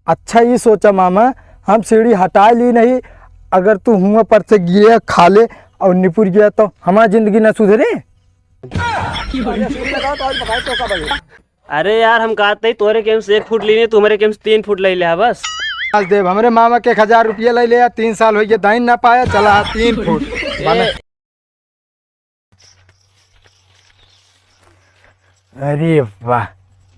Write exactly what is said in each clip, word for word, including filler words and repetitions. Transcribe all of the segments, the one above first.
अच्छा, ई सोचा मामा, हम सीढ़ी हटाइ ली नहीं, अगर तू हुआँ पर से गिरे, खा ले और निपुर गया, तो हमार जिंदगी ना सुधरे। अरे यार, हम कहत ही, तोरे केम से एक फुट लेने, तू हमरे केम से तीन फुट लइ ले हा बस। आज देव, हमरे मामा के एक हजार रुपया लइ ले हा, तीन साल होइ गए, दाइन ना पाया, चला हा, तीन फुट। ए, अरे वाह,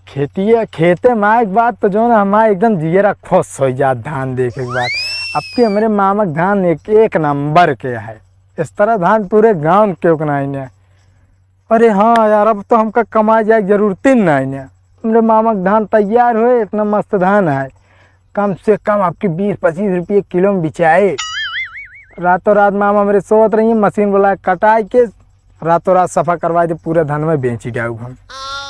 खेतिया, खेते में आए के बाद तो जौन हमार एकदम जियरा खुश होइ जात धान देखे के बाद। अब के हमरे मामा के धान एक, एक नंबर के है, इस तरह धान पूरे गाँव में केहू के नाहीं है। अरे हाँ यार, अब तो हमका कमाए जाए के जरूरत ही नाहीं है। हमरे मामा के धान तैयार होए, इतना मस्त धान है, कम से कम आपके बीस पच्चीस रुपये किलो में बिचाए। रातों रात मामा हमरे सोवत रहिए, मशीन बुलाए कटाए के रातों रात सफा करवाए दे, पूरा धनवा बेची जाऊ हम।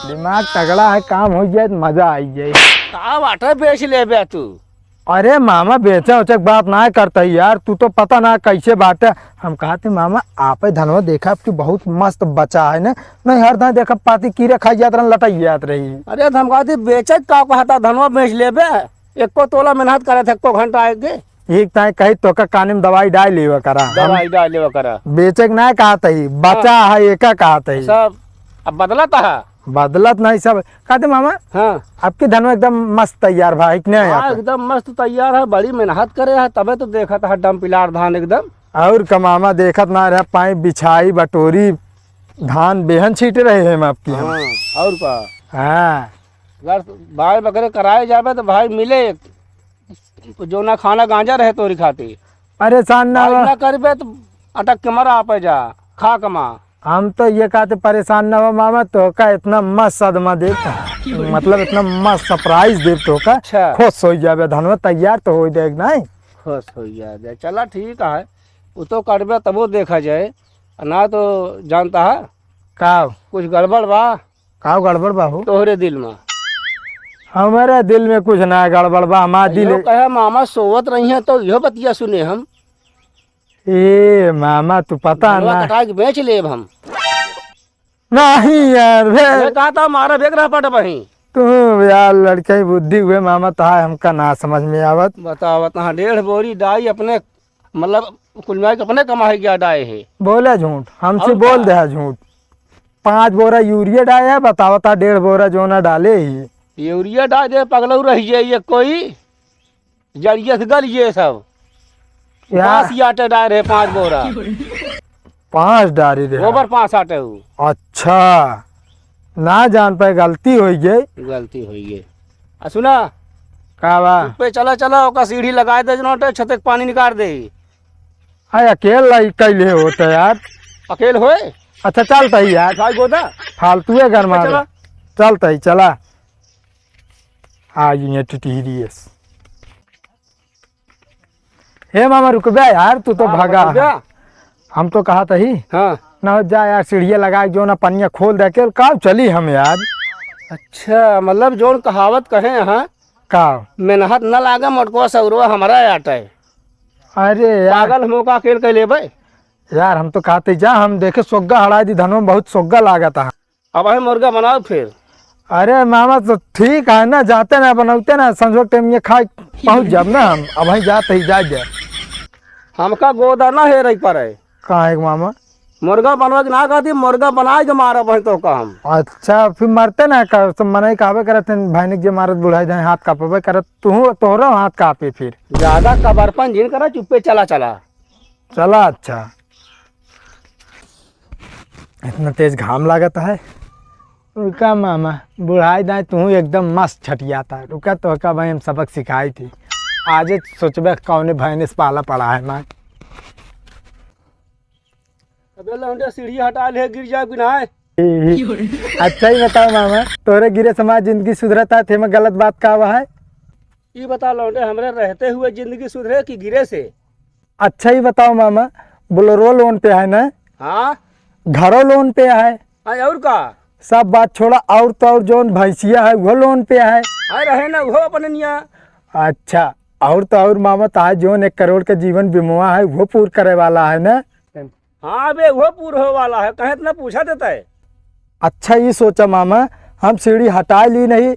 दिमाग तगड़ा है, काम होइ जाए तो मजा आइ जाए। का बाटे बेच लेबे तू? अरे मामा, बेचे उचे के बात ना करत ही यार, तू तो पता ना कैसे बाटे। हम कहत ही मामा, आपे धनवा देखा, आपकी बहुत मस्त बचा है ना, नहीं हर दाई देखा पाती कीड़े खाइ जात रहन, लटाइ जात रही। अरे तो हम कहत ही बेचे का कहता, धनवा बेच लेबे, एको तोला मेहनत करे थे, एको घंटा आए के। एक ताई कही तोका काने में दवाई डाल लेवा करा। हम दवाई डाल लेवा करा। बेचे के ना कहत ही, बचा हाँ। है, एका कहत ही। सब अब बदलत है। बदलत नहीं सब। कहत ही मामा, हाँ। आपकी धनवा एकदम मस्त तैयार भा, एक नया हाँ, आता। एकदम मस्त तैयार है, बड़ी मेहनत करे है, तबे तो देखत है डम पिलार धान एकदम। और का मामा, देखत ना रहा, पाइप बिछाई, बटोरी, धान बेहन छीटे रहे हैं हम आपकी हम। हाँ, और का? हाँ। अगर बाय बकरे कराए जाबे तो भाई मिले, तो जो ना खाना गांजा रहे तोरी खातिर। परेशान ना भाई हो। ना करबे तो अटक के मरा आपे जा, खा कमा। हम तो ये कहत ही परेशान ना हो मामा, तोका इतना मस्त सदमा देब, मतलब इतना मस्त surprise देब तोका, अच्छा। खुश होइ जाबे, धनवा तैयार तो होइ जाए नहीं। खुश होइ जाबे, चला ठीक है, वो तो करबे तबो देखा जाए, ना तो जानता है का? कुछ गड़बड़ बा। का गड़बड़ बा हो? तोहरे दिल में। हमरे दिल में कुछ ना गड़बड़ बा, हमार दिल इहो कहे मामा सोवत रही हैं तो इहो बतिया सुने हम। ए मामा, तू पता धनवा ना। कटाए के बेच लेब हम। नहीं यार, बे। ये कहा था मारा बेग रह पट बही। तू यार लड़के ही बुद्धि हुए मामा, तहाय हमका ना समझ में आवत। बतावत हाँ, डेढ़ बोरी डाई अपने, मतलब कुल मिला के अपने कमाई गया डाए है। बोले झूठ, हमसे और बोल का? दे झूठ। पाँच बोरा यूरिया डाए है, बतावत हा डेढ़ बोरा जो ना डाले ही। यूरिया डाए दे पगलऊ रह जाइए कोई। जरिये से गल ये सब। यार। बास याटे डाए रहे पाँच बोरा। पाँच डारी रहे। गोबर पाँच आटे हु। अच्छा। ना जान पाए, गलती होइ गई। गलती होइ गई। आ सुना। का बा? पे चला, चला, ओका सीढ़ी लगाए दे, जनो छते के पानी निकाल दे। अरे अकेल लाई कैले होता यार। अकेल होए? अच्छा चलता ही यार। भाई गोदा। फालतू है घर में। चला। चलता ही, चला। आ गई है टिटहिरी एस। हे मामा, रुक बे यार, तू तो हाँ, भागा। रुक जा। हम तो कहत ही। हाँ। ना हो जा यार, सीढ़िया लगा के जो ना पनिया खोल दे के, का चली हम यार। अच्छा, मतलब जोन कहावत कहे हैं, का? मेहनत न लागे मोटको सौरवा हमरा आटे। अरे यार। पागल हम का अकेल के लेबे? यार, हम तो कहत ही जा, हम देखे सोग्गा हड़ाई दी, धनवा बहुत सोग्गा लागत है। अब है मुर्गा बनाओ फिर। अरे मामा, तो ठीक है ना, जाते ना, बनौते ना, संझो के टाइम ये खाए पहुँच जाब ना हम। अब है जाते ही, जा, जा। हमका गोदा ना हेरे पड़े। काहे के मामा? मुर्गा बनवा के ना कहती, मुर्गा बनाए के मारब है तो का हम। अच्छा, फिर मरते ना कर, तो मनई कहबे करत हैं, भैनिक जे मारत बुढ़ाई जाए, हाथ कांपबे करत, तू, तोहरो हाथ कांपे फिर। ज्यादा कबरपन जिन करा, चुप्पे चला, चला। चला, अच्छा। इतना तेज घाम लागत है। रुका मामा, बुढ़ाई दाई तू एकदम मस्त छटियाता। रुका, तोहका भाई हम सबक सिखाई थी। आजे सोचबे कौने भैंस पाला पड़ा है माँ। अबे लौंडे, सीढ़ी हटा ले, गिर जाए कि ना। अच्छा ही बताओ मामा, तोरे गिरे से हमार जिंदगी सुधरता थे में गलत बात का हुआ है? ई बता लौंडे, हमरे रहते हुए जिंदगी सुधरे कि गिरे से? अच्छा ही बताओ मामा, बोलेरो लोन पे है ना? हाँ। घरो लोन पे है। हाँ, और का? सब बात छोड़ा, और तो और जौन भैंसिया है वो लोन पे है। हाँ, रहे ना वो अपने निया। अच्छा, और तो और मामा, तार जौन एक करोड़ के जीवन बीमा है वो पूर करे वाला है ना? हाँ बे, वो पूर हो वाला है, कहे इतना पूछा देता है। अच्छा, ये सोचा मामा, हम सीढ़ी हटा ली नहीं,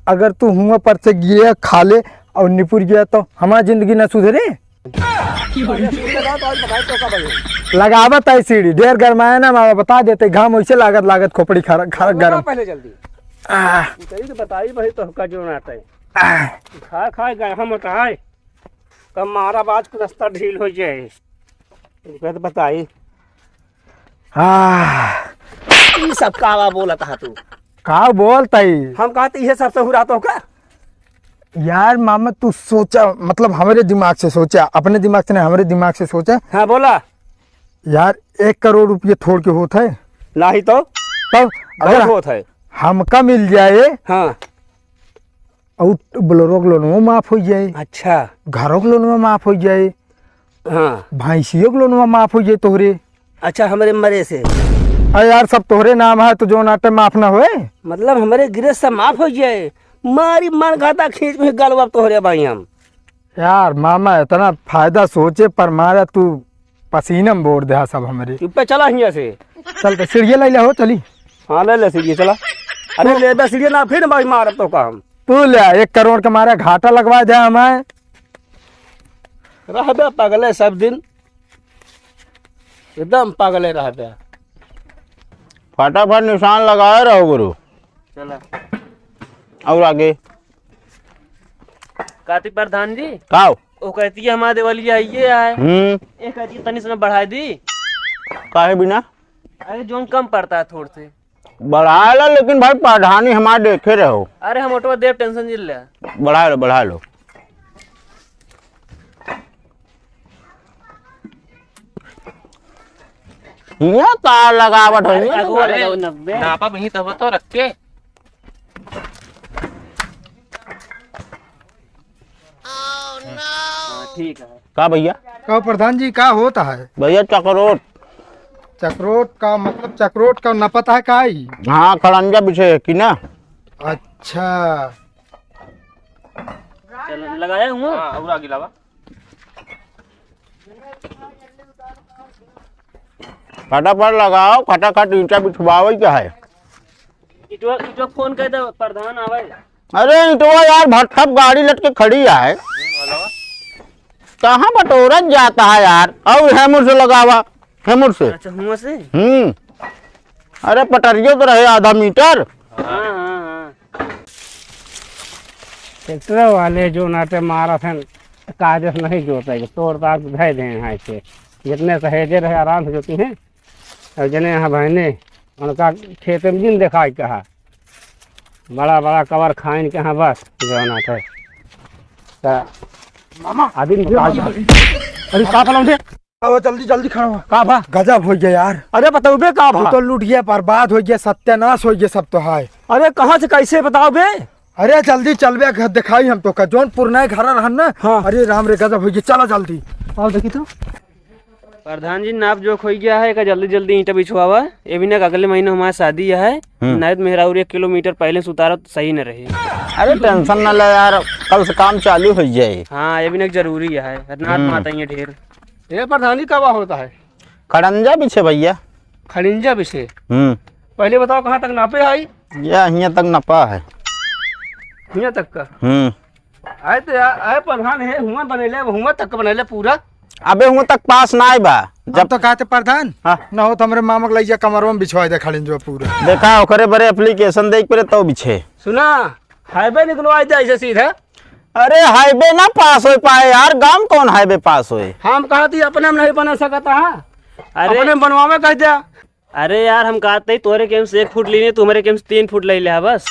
अगर तू हुआ पर से गिरे खा ले और निपुर गया तो हमार जिंदगी ना सुधरे। अरे, सुन के बात, आज बताई तो का भाई? लगावत है सीढ़ी, ढेर गरमाया ना मावा, बता देते, घाम वैसे लागत, लागत खोपड़ी खर-, खर-, बताओ गरम। पहले जल्दी। आह। सही तो बताई भाई, तो का जो ना आता है। आह। खा, खा, गरम होता है। कब मारा बाज को रास्ता ढील हो जाए। रुपया तो बताई। आह। ई सब कावा बोलत हा तू? का बोलत हई? हम कहते इहे सब सहुरा तो का? यार मामा, तू सोचा, मतलब हमरे दिमाग से सोचा, अपने दिमाग से नहीं, हमरे दिमाग से सोचा। हाँ, बोला। यार, एक करोड़ रुपये थोड़ के होत है? नहीं तो? तब बहुत अगर होत है। हमका मिल जाए, हाँ। और बोलेरो के लोनवा माफ हो जाए। अच्छा। घरों के लोनवा माफ हो जाए। हाँ। भैंसियों के लोनवा माफ हो जाए तोहरे। अच्छा, हमरे मरे से? अरे यार, सब तोहरे नाम है, तो जो नाटे माफ ना होए। मतलब हमरे गिरे से माफ हो जाए? मारी मन खाता खींच में गलवा तोहरे भाई हम। यार मामा, इतना फायदा सोचे पर मारा तू पसीना में बोर देहा सब हमरे। चुप्पे चला हियां से। चल तो सीढ़िया ले ले हो, चली। हाँ, ले ले सीढ़िया, चला। अरे ले बे सीढ़िया ना, फिर भाई मारब तो काम। तू ले, एक करोड़ के मारे घाटा लगवा दे हमें। रहबे पगले सब दिन, एकदम पगले रहबे। फटाफट निशान लगाए रहो गुरु। चला। और आगे। काती प्रधान जी। का हो? ओ कहती है हमारे देवलिया ये आए। हम्म। एक कहती है तनी से बढ़ा दी। काहे बिना? अरे जोन कम पड़ता है थोड़ से। बढ़ा ला, लेकिन भाई प्रधानी हमारे देखे रहो। अरे हम ऑटो देव, टेंशन जिन ले। बढ़ा लो, बढ़ा लो। हियाँ का लगावट है? अरे, अगुआ अरे, लगाओ नब्बे। नापा वहीं तब तो रख के। हाँ, ठीक है। का भैया? का प्रधान जी, का होत है? भैया, चकरोट। चकरोट का मतलब, चकरोट का नपत है का ई? हाँ, खड़ंजा बिछे है कि ना? अच्छा। चल, लगाया हुआ? हाँ, और आगे लावा। फटाफट लगाओ, खटाखट ईंटा बिछवावे के है। इटवा, इटवा फोन कर दे, प्रधान आवे। अरे इटवा यार, भटखप गाड़ी लटके खड़ी है। कहाँ बटोरत जाता है यार? और हेमुर से लगावा, हेमुर से। अच्छा, हुआ से? हम्म। अरे पटरियो तो रहे आधा मीटर। हाँ, हाँ, हाँ। ट्रैक्टर वाले जो नाटे मारा थे, काजस नहीं जोते, तोड़ ताड़ के धै दे हैं ऐसे। जितने सहेजे रहे आराम से जोती हैं। और जने यहाँ बहने, उनका खेत में जिन दिखाई कहा, बड़ा बड़ा कवर खाइन के यहाँ बस, जो नाटे। त मामा, आदमी निकाल दे। अरे का भला उठे? अब जल्दी, जल्दी खड़ा हो। का भा? गजब हो गया यार। अरे बतौबे का भा? तू तो लूट गया, बर्बाद हो गया, सत्यानाश हो गया सब तो है। अरे कहाँ से कैसे बताओ बे? अरे जल्दी चल बे, घर दिखाई हम तो का। जौन पुरना घर रहन ना। हाँ। अरे राम रे, गजब हो गया, चला जल्दी। आओ देखी तो। प्रधान जी, नाप जोख हो गया है, का जल्दी जल्दी ईंटा बिछवावा। ये भी ना अगले महीने हमारी शादी है। हम्म। नायत मेहरारू एक किलोमीटर पहले से उतारा तो सही न रही। अरे टेंशन ना ले यार, कल से काम चालू हो जाए। हाँ, ये भी ना जरूरी है, नाथ हम्म। माता ये ढेर। ये प्रधानी कब होता है? खड़ंजा बिछे भैया। खड़ंजा बिछे? हम्म। पहले बताओ कहाँ तक नापे आई? या हियाँ तक नापा है। हियाँ तक का? हम्म। आए तो यार, आए प्रधान है, हुआं बनेले, अब हुआं तक बनेले पूरा। अबे हुआं तक पास ना आए बा। जब जब तो कहते प्रधान, हाँ। ना हो तो हमरे मामा के लइजा कमरवा में बिछवा दे खड़ंजवा पूरा। देखा, ओकरे बरे एप्लीकेशन दे के परे तब बिछे। सुना, हाईवे निकलवाई दे ऐसे सीधे। अरे हाईवे ना पास हो पाए यार, गांव कौन हाईवे पास होए? हम कहती अपने में नहीं बना सकता है, अरे। अपने में बनवावे कह दिया। अरे यार, हम कहते ही तोहरे केम से एक फुट लेने, तुम्हरे केम से तीन फुट ले ले, हाँ, बस।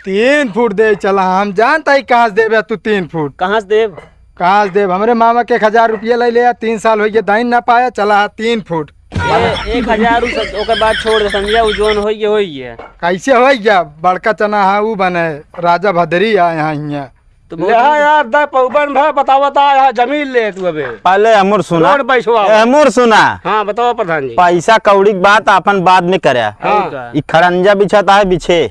तीन फुट दे चला, हम जानता ही कहाँ से देबे तू तीन फुट। कहाँ से देब? कहाँ से देब? हमरे मामा के एक हजार रुपया ले ले, तीन साल हो गए, दाइन ना पाया, चला तीन फुट। ए, एक हजार उ सब, ओकर बाद छोड़ दे, समझा, उ जोन होई है, होई है। कैसे होई गया? बड़का चना है, उ बने, राजा भदरी है यहाँ, हियाँ। तो ले बहुत हाँ ही यार, दा पौबन भा बतावा ता, यहाँ जमीन ले तू अबे। पहले हमर सुना। रोड बैठवा। ए, हमर सुना। हाँ, बताओ प्रधान जी। पैसा कौड़ी की बात अपन बाद में करे। हाँ। और का? ई खड़ंजा बिछाता है बिछे।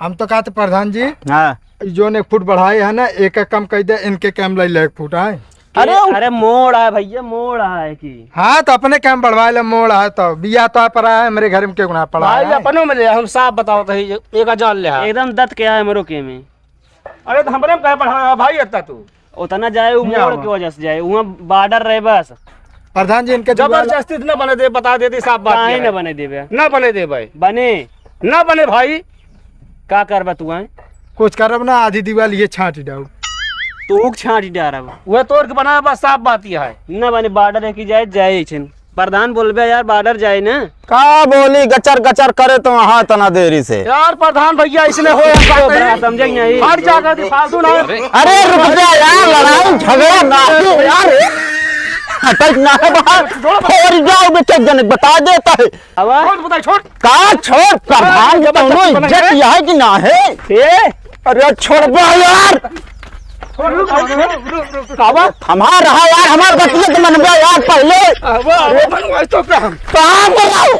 हम तो कहते प्रधान जी, हाँ। ई जोन एक फुट बढ़ाए है ना, एक एक कम कह दे, इनके कम ले ले एक फुट आए। अरे अरे मोड़ है भैया, मोड़ है कि। हाँ, तो अपने कम बढ़वा ले, मोड़ है तो। बिया तो पर आया है, मेरे घर में क्यों ना पड़ा भाई, है? अपनों में ले, हम साफ बताओ तो ही, एक हजार ले है। एकदम दत के है हमरो के में। अरे तो हमरे में काहे पढ़ा भाई इतना तू? उतना जाए, वो मोड़ के वजह से जाए, वहाँ बॉर्डर रहे बस। प्रधान जी, इनके जुगाड़ जबरदस्ती न बने दे, बता देती साफ बात काहे यह है। न बने देबे? न बने देबे। बने। न बने भाई। का करबा तू आए? कुछ करब ना, आधी दीवाल ये छाँट डाउ। तू छाँट डारब। वह तोर के बनाया बस, साफ बात यह है। न बने, बॉर्डर है कि जाए, जाए इछन। प्रधान बोलबे यार, बॉर्डर जाए ना। का बोली गचर गचर करे तो वहाँ इतना देरी से। यार प्रधान भैया, इसने हो यार, तो बात बड़ा नहीं। समझे कि नहीं? हट जा, कर दे, फालतू ना। अरे रुक जा यार, लड़ाई झगड़ा ना हो यार। हटल ना है बाहर। और जाओ बेटे, जन बता देता है। आवा। छोड़, बताई, छोड़। का छोड़? प्रधान अरे, दोनों जबरदस्ती इज्जत बनाए। यह है कि ना है? ए? अरे छोड़ बे यार। छोड़, रुक, रुक, रुक, रुक, रुक। आवा। हमार रहा यार, हमार गतियत मनबे यार पहले। आवा, आवा, बनवाई तो का हम। कहाँ बनाओ?